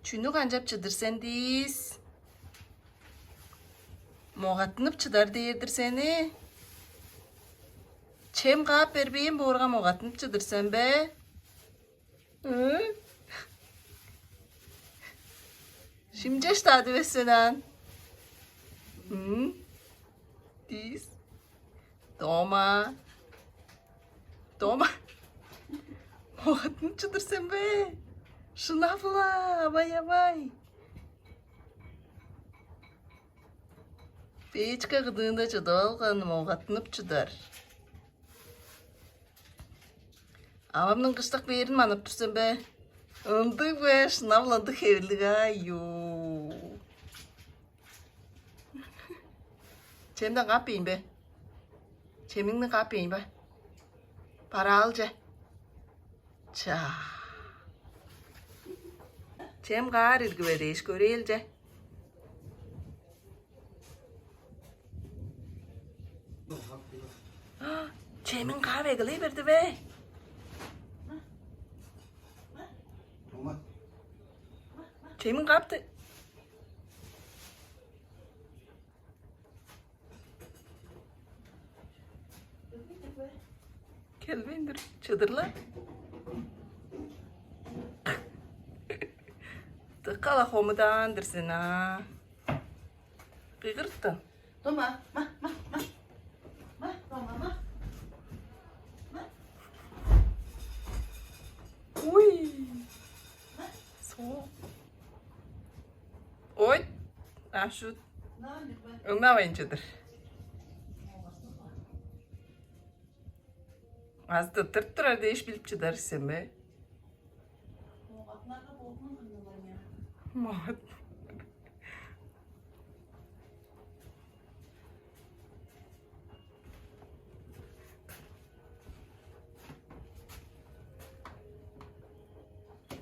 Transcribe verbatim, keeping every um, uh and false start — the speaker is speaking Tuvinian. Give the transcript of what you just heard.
Чүнү канчап чыдыр сен, Дис? Могаттынып чыдар дээр-дир сени. Чем каап бербээн боорга, могаттынып чыдыр сен бе? Ы? Шимчеш-даа дивес сен аан. М? Дис. Тома. Тома. Могаттынып чыдыр сен бе? Шынап-ла, авай, авай. Печка кыдыында чыдып алган, могаттынып чыдар. Авамның кыштак бээрин манап тур сен бе? Ындыг бе? Шынап-ла ындыг хевирлиг аа, ю. Чемден каап бээйн бе? Чемиңни каап бээйн бе? Бараал че. Ча. Чем каар ирги бе дээш, көрээлче. Чемин каап эгелей берди бе? Чемин каапты. Келбейн-дир, чыдырла. Дыка-ла хомудаан-дыр сен аа. Кыйгыртты. Тома, ма, ма, ма. Ма, Тома, ма. Ма. Уй. Соок. Ой, а шут. Ыңнавайн чыдыр. Азды тырт турар дээш билип чыдар сен бе? Могат.